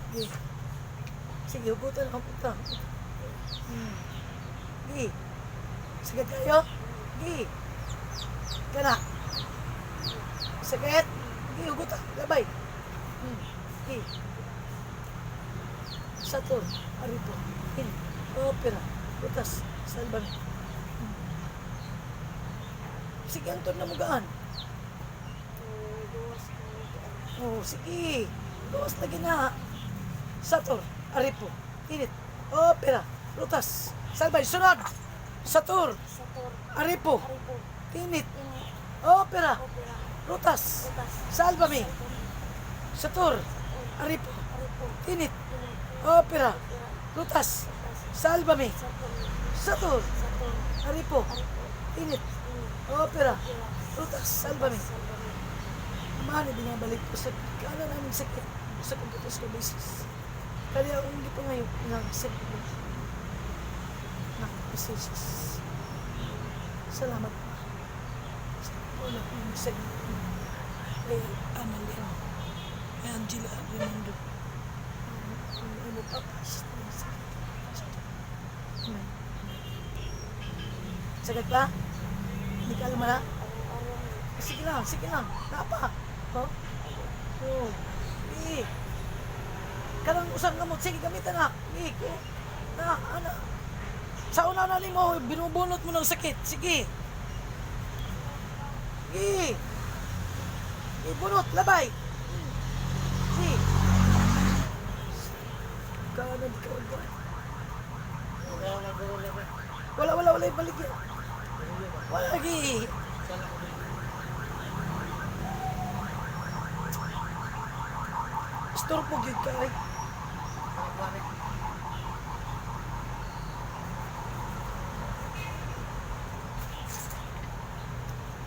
Sige. Sige, hugutan ang puta. Sige. Sakit kayo? Sige. Kana. Sakit? Sige, hugutan. Labay. Sige. Sator, Aripo, In, Opera, Butas, Salvan. Sige, ang na mugaan. Oh, sige. Gawas lagi na. Sator, Aripo, Init, Opera, Rutas, Salvay, sunod. Sator, Sator, Aripo, Aripo, Init, Init, Opera, Opera, Rutas, Rutas, Salvame, Salvame, Sator, Aripo, Aripo, Init, Init, Opera, Opera, Rutas, Rutas, Salvame, Salvame, Sator, Sator, Aripo, Aripo, Init, Init, Opera, Opera, Rutas, Salvame. Salvame. Mani, binabalik ko sa kanan naming sakit sa computer ko basis. Kaya akong hindi pa ngayon ng sakit ko. Ng messages. Salamat pa. Sa wala ko yung sakit kay Annalyn, kay Angela Raimundo. Ang ano pa pa sa sakit. Amen. Sakit ba? Hindi ka alam na? Sige lang, sige lang. Napa. Oh. Oh. Eh. Kanang usang gamot, sige gamitan na. Eh, ko. Na, ana. Sa una na nimo, binubunot mo ng sakit. Sige. Sige. Ibunot, labay. Sige. Kanan ka ba? Wala, wala, wala ibalik yan. Wala lagi. Istorbo gyud ka ay.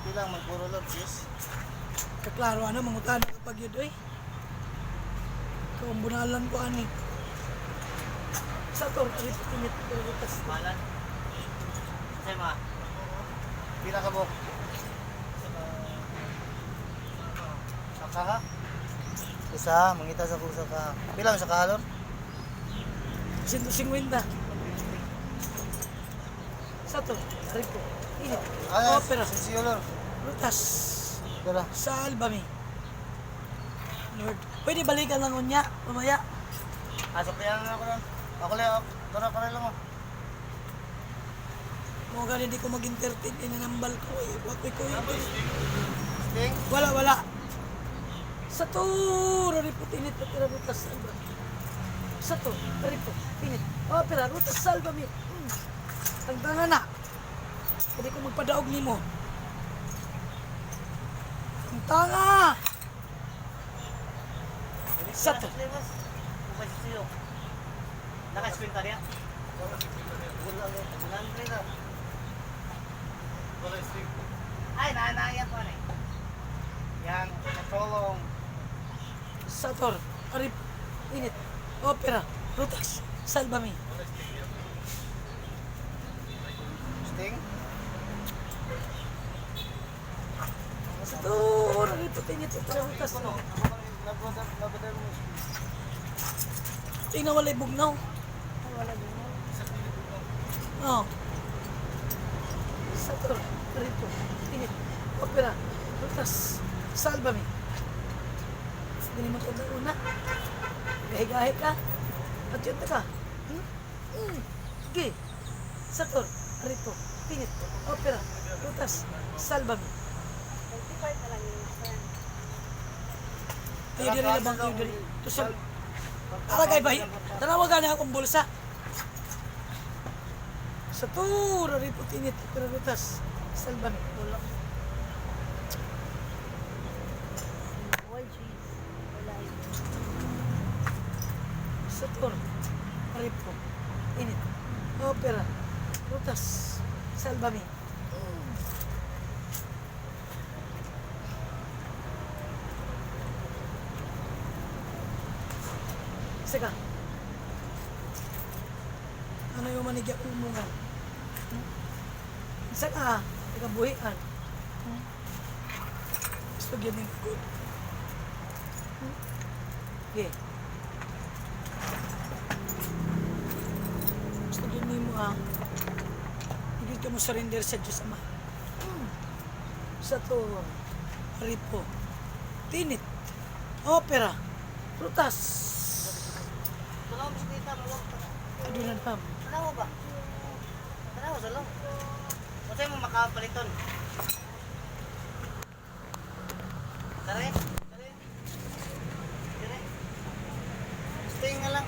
Bilang magpuro lang, sis. Kaklaro ano, mangutana ka pag yun, oy. Ikaw ang bunalan ko, ani. Sa to, arit tinit, rutas. Malan. Kasi ma. Pila ka mo? Sa kaha? Isa, mangita sa kusa ka. Pila sa kahalon? 150. Sa to, arit ko. Init. Ah, Opera, Sisiyo lor. rutas. Dala. Salvame. Lord, pwede balikan lang unya, mamaya. Asok kaya na ako lang. Ako lang, dara pa rin lang oh. Mga gani di ko mag-entertain, inanambal ko eh. Wag ko ko Sting? Wala, wala. Sa to, ripo, tinit, opera, rutas, salva. Sa to, ripo, tinit, opera, rutas, salva mi. Tangtangan na. Pwede ko magpadaog nimo. Ang tanga! Sa to. Bukas sisiyo. Naka-screen ka niya? Wala, wala. Ay, nanaya ko na. Yang katulong. Sator, arip, init, opera, rutas, salva me. Sting? Sa to, ripo, tinit, opera, rutas. Tingnan walay bugnaw. Wala din. Oh. Sator, ripo, init, opera, rutas, salva me. Hindi mo ito una. Gahi-gahi ka. At ka. Hmm? Sige. Sator, ripo, tinit, opera, rutas, salva me. 25 na lang yun, sir. Ayaw diri labang kayo diri. Tusog. Tara kay bay. Tanawagan na akong bulsa. Sa turo ripo tinit opera rutas, salva me. Wala. Wild cheese. Wala yun. Sator, ripo, init, opera, rutas, salva me. Isa ka. Ano yung manigya umungan? Isa ka, ikabuhian. Gusto gyud ning good. Okay. ha. Hindi ka mo surrender sa Diyos Ama. Sa to, ripo, tinit, opera, prutas. Tanaw mo bisikleta, mawag pa. Adunan pam. Tanaw ba? Tanaw sa long. Unsay mo makapaliton? Kare? Kare? Kare? Stay nga lang.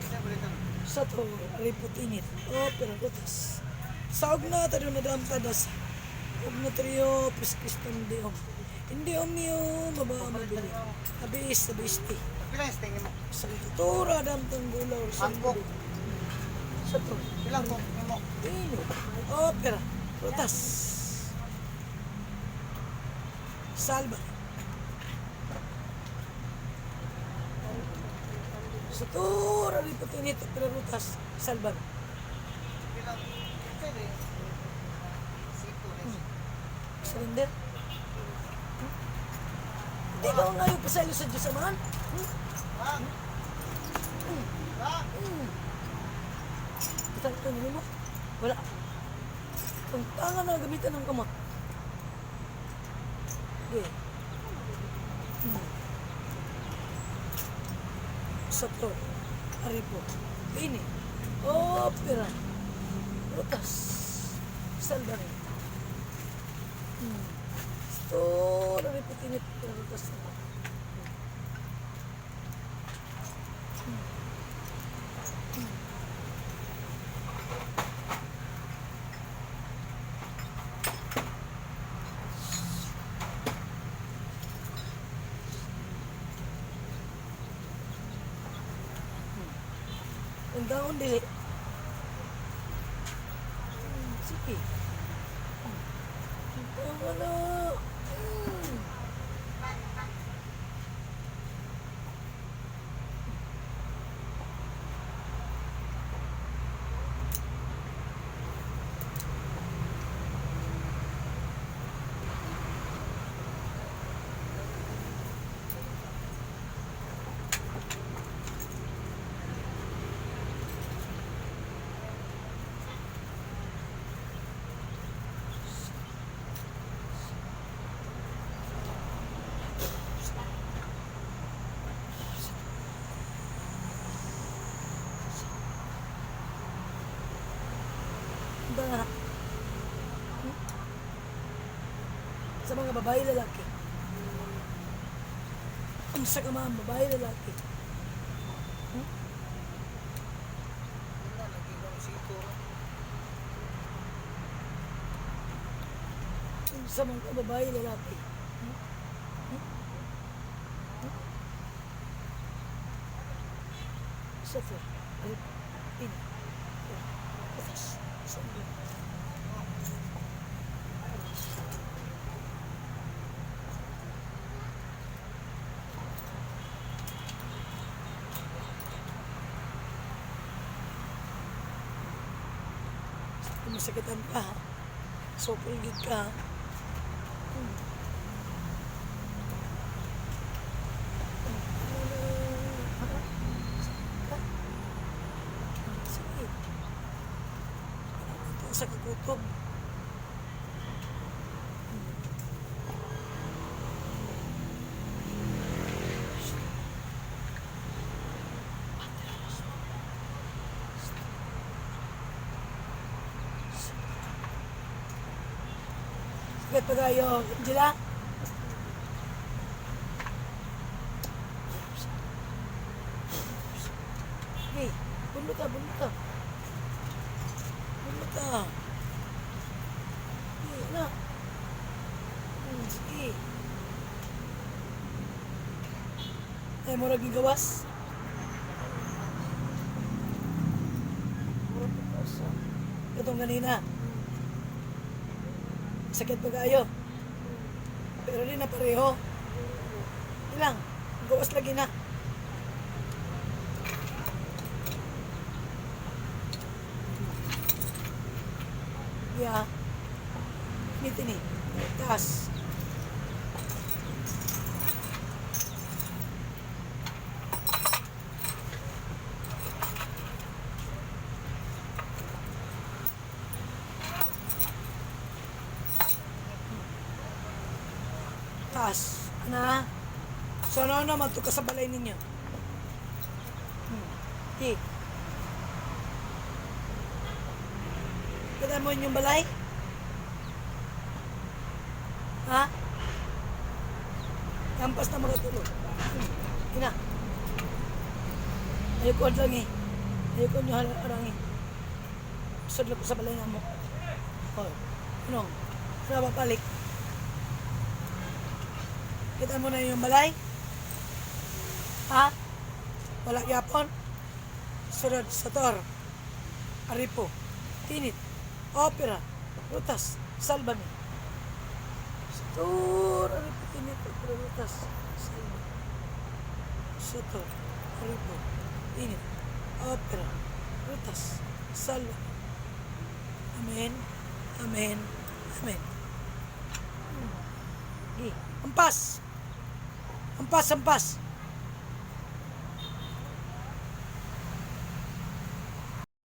Unsay paliton? Sa to, ripo, tinit, opera, prutas. Sa na tado na damtadas. Og na trio, preskristong diom. Hindi om niyo maba mabili. Abis, abis ti. Pila yung stay mo? Sa tutura damtang gulaw. Sa Mangkok. Sa to, Pilang kok nimo? tinit, opera, prutas. Salva. Sa tura ripo tinit, opera, prutas. Salva. Pilang unsay rin? Sito rin. Surrender. Di ba ngayon pasaylo sa Diyos Amahan? Hmm? Bang! Bang! Bitang ito mo? Wala. Ang tanga na gamitan ng kamot. Okay. Sa to. Aripo. Ini. Opera. Rutas. Salvare. Ito. Aripo tinit. Rutas. Ang daon dili. Sige. Ang tama na. Ang daan na. Sa mga babae lalaki. Ang sa kamahan, babae lalaki. Wala, nagiging sito. Ang sa mga babae lalaki. Hmm? Hmm? Hmm? Sa to. Alip. In. Atas. Sa ulo. Kung masakitan ka, sopol gid ka. Sige. Ito sa kagutom. Sige, pagayo. Angela? Hey, bunot ka, bunot ka. Bunot ka. Hey, na. Sige. Ay, murag gawas. Murag gawas. Itong ganina. Sakit pa kayo. Pero di na pareho. Ilang? Gawas lagi na. Yeah. Mitin eh. Taas. Taas. Ana? So ano naman to ka sa balay ninyo? Di. Kita mo inyong balay? Ha? Kampas na mga tulog. Ina. Ayoko lang eh. Ayoko nyo harang eh. Sudlo ko sa balay na mo. Oh. Ano? Ano ba balik? Kita mo na yung balay? Ha? Wala yapon? Sunod sa tor. Aripo. Tinit. Opera. Rutas. Salvame. Sator. Aripo. Tinit. Opera. Rutas. Salvame. Sator. Aripo. Tinit. Opera. Rutas. Salvame. Amen. Amen. Amen. Gi. Ampas. Ampas, ampas.